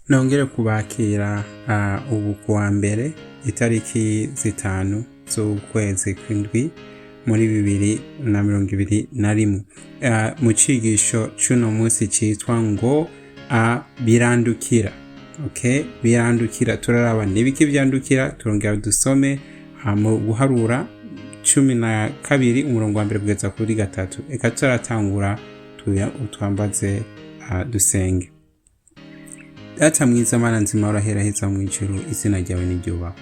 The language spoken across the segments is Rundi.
Nongere kubakira ubu kuwa mbere, itariki 5 z'ukwezi kw'indwi muri 2021, mu cigisho c'uno munsi citwa ngo "Birandukira". Okay, birandukira. Turaraba nibiki vyandukira. Turongera dusome mu Guharura 12, umurongo wa mbere kugeza kuri gatatu. Reka turatangura, twambaze, dusenge. Data mwiza, Mana nzima, uraheraheza mu ijuru, izina ryawe niryubahwe.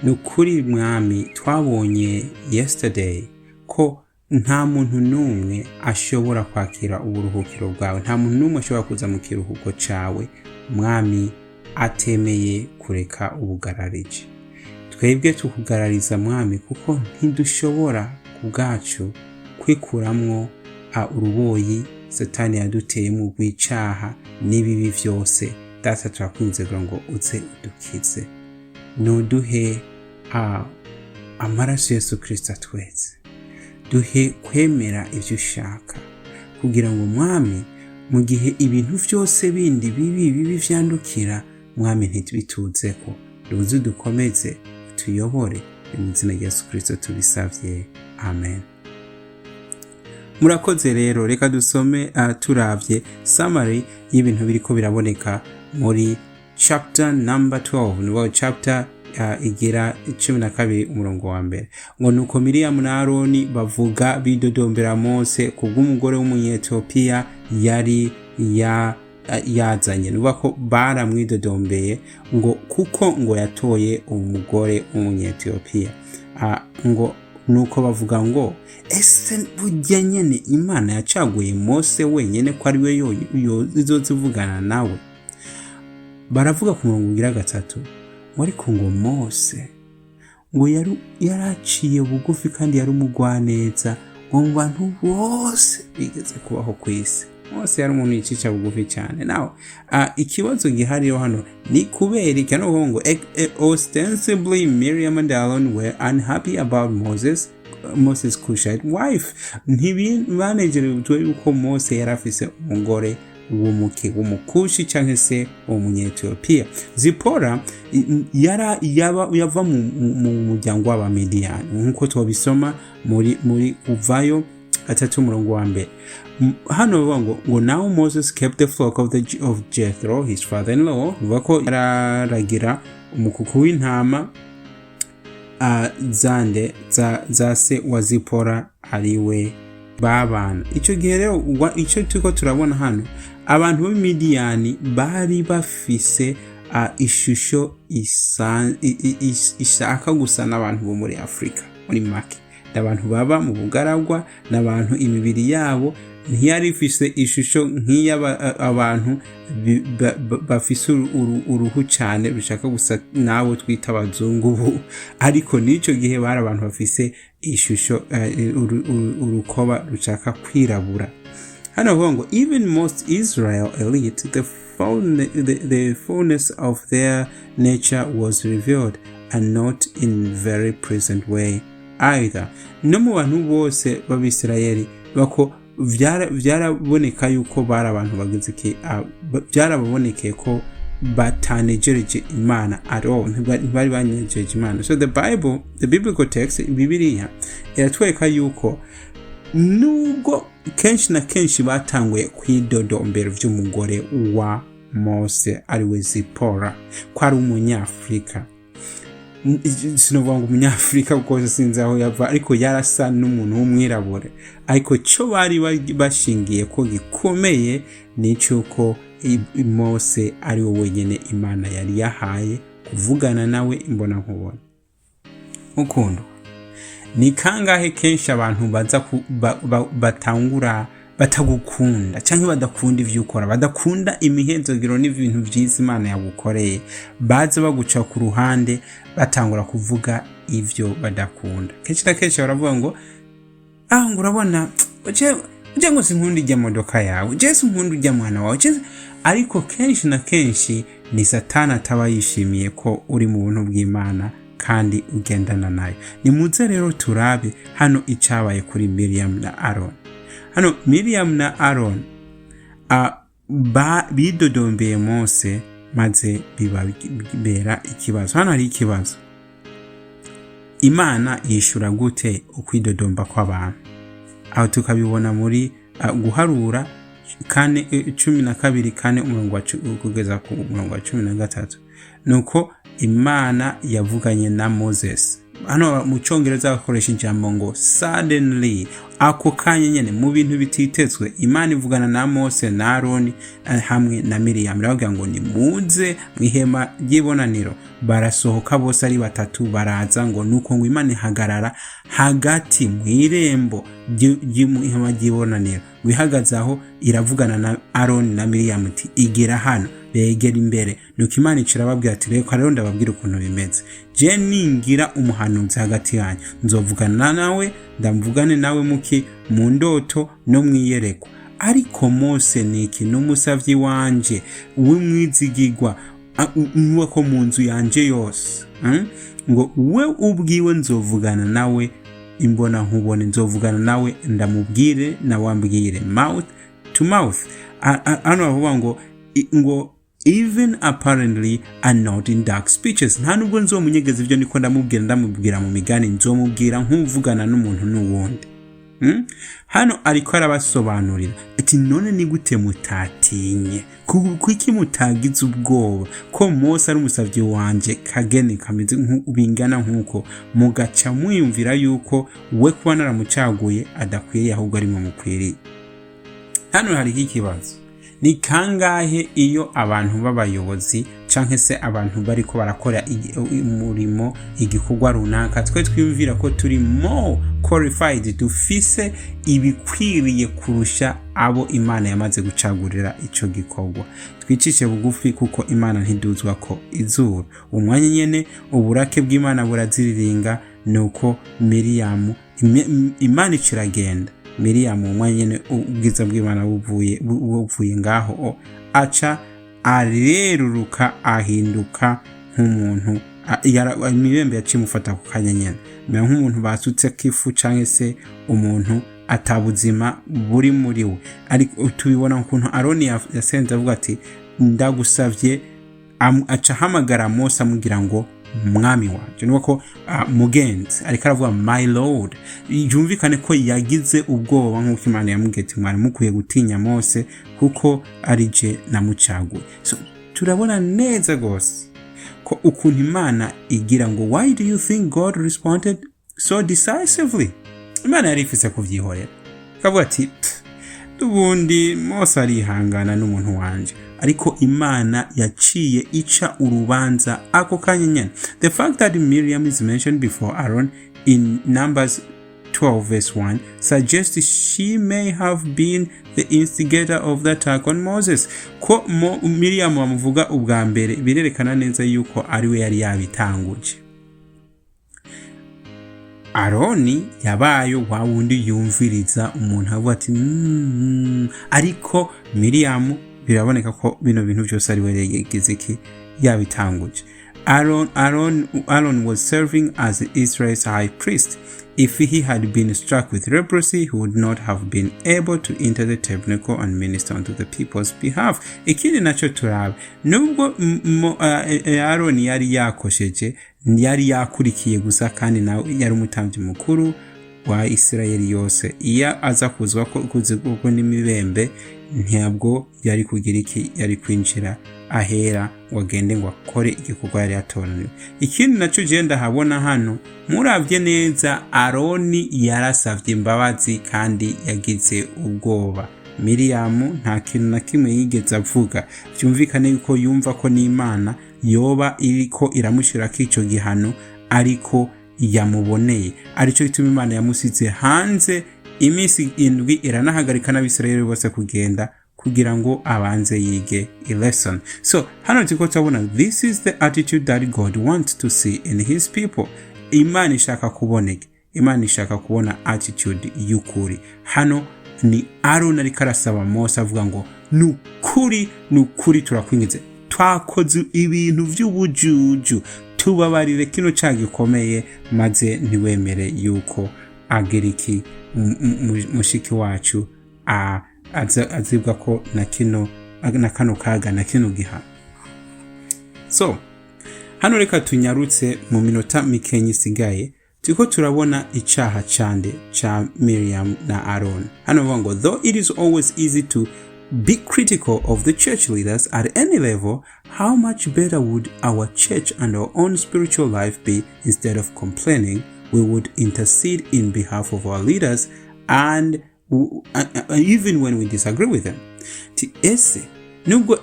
Ni ukuri Mwami, twabonye yesterday ko nta muntu n'umwe ashobora kwakira uburuhukiro bwawe, nta muntu n'umwe ashobora kuza mu kiruhuko cawe Mwami atemeye kureka ubugarariji. Twebwe tukugarariza Mwami, kuko ntidushobora ku bwacu kwikuramwo uruboyi Satani yaduteyemo rw'icaha n'ibibi vyose. Data, turakwinze kugira ngo uze udukize, nuduhe amaraso Yesu Kristo atweze, duhe kwemera ivyo ushaka, kugira ngo Mwami, mu gihe ibintu vyose bindi bibi bibi vyandukira, Mwami, ntibituzeko. Uze dukomeze, tuyobore. Mu izina rya Yesu Kristo tubisavye, amen. Murakoze. Rero reka dusome, turavye summary y'ibintu biriko biraboneka muri chapter number 12, ni chapter igira 12, umurongo wa mbere, ngo: "Nuko Miriyamu na Aroni bavuga bidodombera Mose kubw'umugore w'Umunyetiyopiya yari ya yazanye." Ni ko baramwidodombeye ngo kuko ngo yatoye umugore w'Umunyetiyopiya. Ngo nuko bavuga ngo: "Ese burya nyene Imana yacaguye Mose wenyene ko ari we izozivugana nawe?" Baravuga ku murongo ugira gatatu ngo: "Ariko ngo Mose ngo yari yaraciye bugufi kandi yari umugwaneza ngo mu bantu bose bigeze kubaho ku isi." Mose yari umuntu yicisha bugufi cyane. Nawe ikibazo gihariyo hano ni kubera iki? Hano ngo "Ostensibly Miriam and Aaron were unhappy about Moses Cushite wife." Ntibanejerewe yuko Mose yari afise umugore w'Umukushi cyangwa se Umunyetiyopiya. Zipora yara yaba yava mu muryango w'Abamidiyani, nk'uko tubisoma muri Kuvayo 3, umurongo wa mbere. Hano bavuga ngo "Now Moses kept the flock of Jethro, his father-in-law." Bivuga ko yararagira umukuku w'intama zande za se wa Zipora, ariwe babana icyo gihe. Rero icyo turiko turabona hano, abantu b'Imidiyani bari bafise ishusho ishaka gusa n'abantu bo muri Afurika. Muri make, ni abantu baba mu bugaragwa, ni abantu imibiri yabo ntiyari ifise ishusho nk'iy'abantu bafise uruhu cyane rushaka gusa n'abo twita abazungu ubu, ariko n'icyo gihe bari abantu bafise ishusho, urukoba rushaka kwirabura. Hano bavuga ngo "Even most Israel elite, the fullness of their nature was revealed, and not in very pleasant way either." No mu bantu bose b'Abisirayeli bako vyaraboneka yuko bari abantu bagize iki, byarababonekeye ko batanejereje Imana at all. Ntibari banejereje Imana. So the Bible, the biblical text, Bibiliya iratwereka yuko nubwo kenshi na kenshi batanguye kwidodombera vy'umugore wa Mose, ariwe Zipora, ko ari Umunyafurika, sinovuga ngo Umunyafurika kuko sinzi aho yava, ariko yarasa n'umuntu w'umwirabure. Ariko cyo bari bashingiye ko gikomeye ni cy'uko Mose ari we wenyine Imana yari yahaye kuvugana nawe imbona nkubona. Ukundwa, ni kangahe kenshi abantu baza batangura batagukunda cyangwa badakunda ibyo ukora, badakunda imihenzogero n'ibintu byiza Imana yagukoreye, baza baguca ku ruhande, batangura kuvuga ibyo badakunda? Kenshi na kenshi baravuga ngo ngo urabona uje ngo sinkunda ijya modoka yawe, je sinkunda ujya mwana wawe. Ariko kenshi na kenshi ni Satani ataba yishimiye ko uri mu buntu bw'Imana kandi ugendana nayo. Nimuze rero turabe hano icyabaye kuri Miriam na Aaron. Hano Miriam na Aaron bidodombeye Mose Maze bibabera ikibazo. Hano hari ikibazo: Imana yishura gute ukwidodomba kw'abantu? Aho tukabibona muri Guharura 4, 12 4, umurongo wa kugeza ku murongo wa 13. Nuko Imana yavuganye na Moses. Hano mu Cyongereza bakoresha ijambo ngo "suddenly", ako kanya nyene, mu bintu bititezwe. Imana ivugana na Mose na Aroni hamwe na Miriam, irababwira ngo nimuze mu ihema ry'ibonaniro. Barasohoka bose ari batatu, baraza. Ngo nuko ngo Imana ihagarara hagati mu irembo ry'ihema ry'ibonaniro. Ngo ihagaze aho, iravugana na Aroni na Miriam iti: "Igera hano." Begera imbere. Nuko Imana ica irababwira ati: "Reka rero ndababwira ukuntu bimeze. Je ningira umuhanuzi hagati yanyu, nzovugana nawe, ndamvugane nawe muki mu ndoto no mwiyerekwa. Ariko Mose niki n'umusavyi wanje w'umwizigigwa ko mu nzu yanje yose, Ngo we ubwiwe nzovugana nawe imbona nkubone, nzovugana nawe, ndamubwire nawe ambwire, mouth to mouth." Hano bavuga ngo "even apparently and not in dark speeches." Nta nubwo nzomunyegeza ibyo ndiko ndamubwira, ndamubwira mu migani, nzomubwira nk'uvugana n'umuntu n'uwundi. Hano ariko arabasobanurira ati: "None ni gute mutatinye? Kuki mutagize ubwoba ko Mose ari umusavyi wanje kageni kameze bingana nk'uko, mugaca mwiyumvira yuko we kuba naramucaguye adakwiriye, ahubwo ari mwe mukwiriye?" Hano hariho ikibazo: ni kangahe iyo abantu b'abayobozi canke se abantu bariko barakora umurimo, igikorwa runaka, twe twiyumvira ko turi more qualified, dufise ibikwiriye kurusha abo Imana yamaze gucagurira ico gikorwa? Twicishe bugufi, kuko Imana ntiduzwa ko izuru. Umwanya nyene uburake bw'Imana buraziriringa. Nuko Miriyamu, Imana iciragenda. Miriyamu, umwanya nyene ubwiza bw'Imana buvuye ngaho, aca areruruka, ahinduka nk'umuntu imibembe yaciye imufata ku kanya nyene, mera nk'umuntu basutse k'ifu canke se umuntu atabuzima buri muri we. Ariko tubibona ukuntu Aroni yasenze avuga ati: "Ndagusavye." Aca ahamagara Mose, amubwira ngo "mwami wanje", nuko ko mugenzi ariko aravuga "my lord". Yumvikane ko yagize ubwoba, nk'uko Imana yamubwiye ati: "Mwari mukwiye gutinya Mose, kuko ari je namucaguye." So turabona neza rwose ko ukuntu Imana igira ngo: "Why do you think God responded so decisively?" Imana yari ifise kuvyihorera, ikavuga ati: "Pff, n'ubundi Mose arihangana n'umuntu wanje." Ariko Imana yaciye ica urubanza ako kanya nyene. The fact that Miriam is mentioned before Aaron in Numbers 12 verse 1 suggests she may have been the instigator of the attack on Moses. Ko Miriam bamuvuga ubwa mbere birerekana neza yuko ari we yari yabitanguje. Aroni yabaye wa wundi yumviriza umuntu avuga ati Ariko Miriam biraboneka ko bino bintu byose ari we yagize iki, yabitanguje. Aaron was serving as Israel's high priest. If he had been struck with leprosy, he would not have been able to enter the tabernacle and minister unto the people's behalf. Ikindi nacyo turabe, nubwo Aaron yari yakosheje, yari yakurikiye gusa, kandi nawe yari umutambyi mukuru wa Isirayeli yose. Iyo aza kuzwa ko kuzigurwa n'imibembe, ntabwo yari kugira iki, yari kwinjira ahera ngo agende ngo akore igikorwa yari yatoraniwe. Ikindi nacyo je ndahabona hano, muravye neza, Aroni yarasavye imbabazi kandi yagize ubwoba. Miriyamu nta kintu na kimwe yigeze avuga. Byumvikane yuko yumva ko n'Imana yoba iriko iramushyirako ico gihano, ariko yamuboneye. Aricyo gituma Imana yamusize hanze iminsi 7, iranahagarika n'Abisirayeli bose kugenda kugira ngo abanze yige a lesson. So hano turiko turabona, this is the attitude that God wants to see in his people. Imana ishaka kuboneka, Imana ishaka kubona attitude y'ukuri. Hano ni Aroni ariko arasaba Mose, avuga ngo: "Nukuri, nukuri, turakwingize, twakoze ibintu by'ubujuju, tubabarire kino cyaha gikomeye, maze ntiwemere yuko agira iki, mushiki wacu azibwa ko na kino na kano kaga na kino gihano." So hano reka tunyarutse mu minota mikenyi isigaye. Turiko turabona icaha cande? Ca Miriam na Aaron. Hano bavuga ngo, "Though it is always easy to be critical of the church leaders at any level, how much better would our church and our own spiritual life be instead of complaining, we would intercede in behalf of our leaders and even when we disagree with them." Ti ese nubwo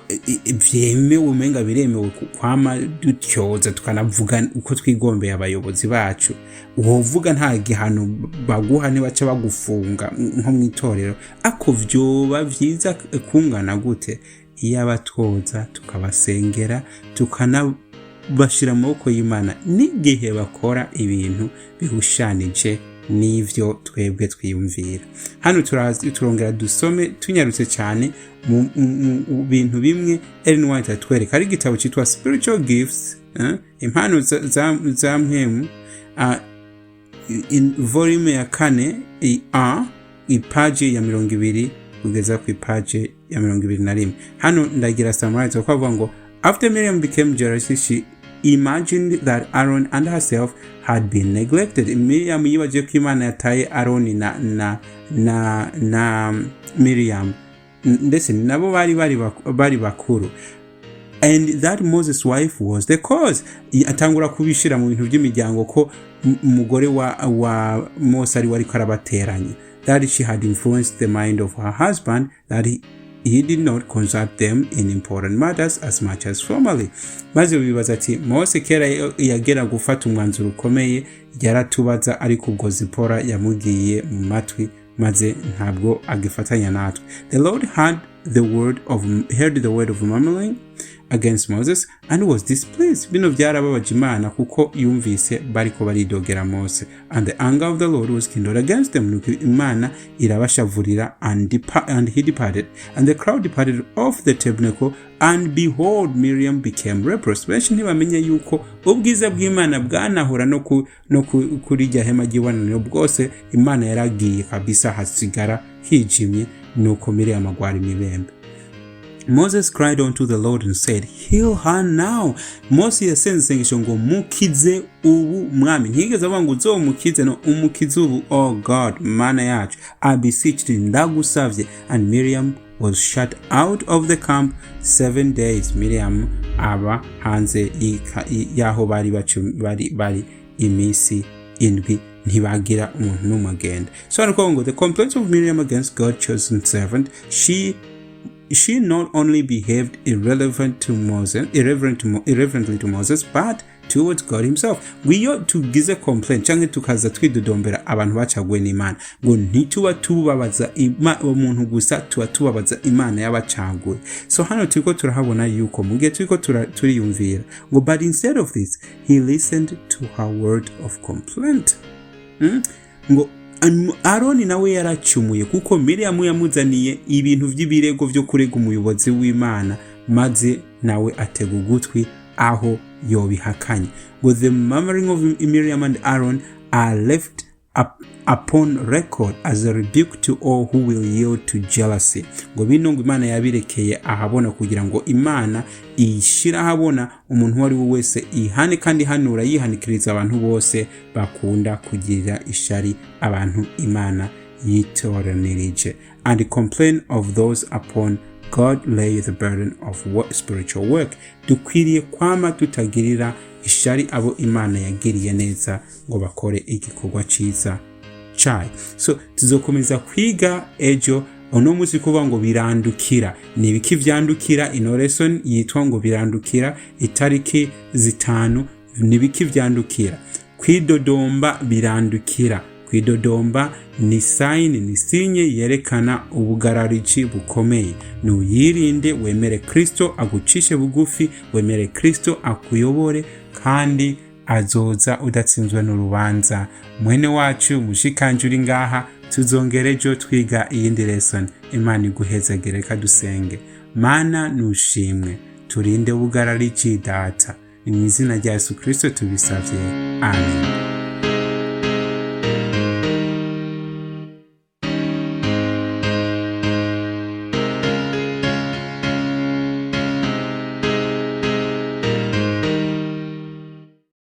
vyemewe, umenga biremewe kwama dutyoza, tukanavuga uko twigombeye abayobozi bacu, wovuga nta gihano baguha, ntibaca bagufunga nko mw'itorero, ako vyoba vyiza kungana gute iyo abatwoza tukabasengera, tukanabashira mu maboko y'Imana n'igihe bakora ibintu bihushanije n'ivyo twebwe twiyumvira? Hano turongera dusome tunyarutse cyane mu bintu bimwe Ellen White atwereka. Hari igitabo cyitwa Spiritual Gifts, impano za mpwemu, in volume ya 4, a ipaji ya 20 kugeza ku ipaji ya 21. Hano ndagira summarize kuko avuga ngo, "After Miriam became jealous, she imagined that Aaron and herself had been neglected." Miriam yibagiye ko Imana yataye Aaron na Miriam, ndetse nabo bari bakuru, and that Moses' wife was the cause. Atangura kubishira mu bintu by'imiryango ko umugore wa Mose ari we ariko arabateranya, that she had influenced the mind of her husband, that he did not consult them in important matters as much as formerly. Maze bibaza ati Mose kera yagera gufata umwanzuro ukomeye yaratubaza, ariko ubwo Zipora yamugiye mu matwi maze ntabwo agifatanya natwe. The Lord had the word of heard the word of murmuring against Moses and was displeased. Bino byarababaje Imana kuko yumvise bariko baridogera Mose. And the anger of the Lord was kindled against them. Nuko Imana irabashavurira. And he departed, and the crowd departed off the tabernacle, and behold, Miriam became leprous. Benshi ntibamenye yuko ubwiza bw'Imana bwanahura no kuri rya hema ry'ibonaniro bwose. Imana yaragiye kabisa, hasigara hijimye. Nuko Miriam agwara imibembe. Moses cried unto the Lord and said, "Heal her now." Mose yasenze isengesho ngo mukize ubu, Mwami. Ntiyigeze avuga ngo uzomukize, no umukize ubu. "Oh God, Mana yacu, I beseech thee, ndagusavye." And Miriam was shut out of the camp 7 days. Miriam aba hanze y'aho bari iminsi 7, ntibagira umuntu n'umwe agenda. So hano ngo, "The complaints of Miriam against God chosen servant. She not only behaved irrelevant to Moses, irreverent to, irreverently to Moses, but towards God himself." Ngo iyo tugize complaint canke tukaza twidodombera abantu bacaguwe n'Imana, ngo ntituba tubabaza umuntu gusa, tuba tubabaza Imana y'abacaguwe. So hano turiko turahabona yuko mu gihe turiko turiyumvira ngo, "But instead of this, he listened to her word of complaint." Ngo Aroni nawe yaracumuye kuko Miriam yamuzaniye ibintu by'ibirego byo kurega umuyobozi w'Imana, maze nawe atega ugutwi aho yobihakanye. Ngo, "The murmuring of Miriam and Aaron are left upon record as a rebuke to all who will yield to jealousy." Ngo bino ngo Imana yabirekeye ahabona kugira ngo Imana iyishyire ahabona umuntu uwo ari we wese ihane, kandi ihanura yihanikiriza abantu bose bakunda kugirira ishari abantu Imana yitoranirije, and complain of those upon God lay the burden of spiritual work. Dukwiriye kwama tutagirira ishari abo Imana yagiriye neza ngo bakore igikorwa cyiza cayo. So tuzokomeza kwiga ejo. Uno munsi kuvuga ngo birandukira, ni ibiki vyandukira? Ino lesson yitwa ngo birandukira, itariki 5. Ni ibiki vyandukira? Kwidodomba birandukira. Kwidodomba ni sign, ni signe yerekana ubugarariji bukomeye. Nuyirinde, wemere Kristo agucishe bugufi, wemere Kristo akuyobore, kandi azoza udatsinzwe n'urubanza. Mwene wacu, mushikanje uri ngaha, tuzongera ejo twiga iyindi lesson. Imana iguhezagire. Reka dusenge. Mana, nushimwe, turinde ubugarariji, Data. Ni mu izina rya Yesu Kristo tubisavye, amen.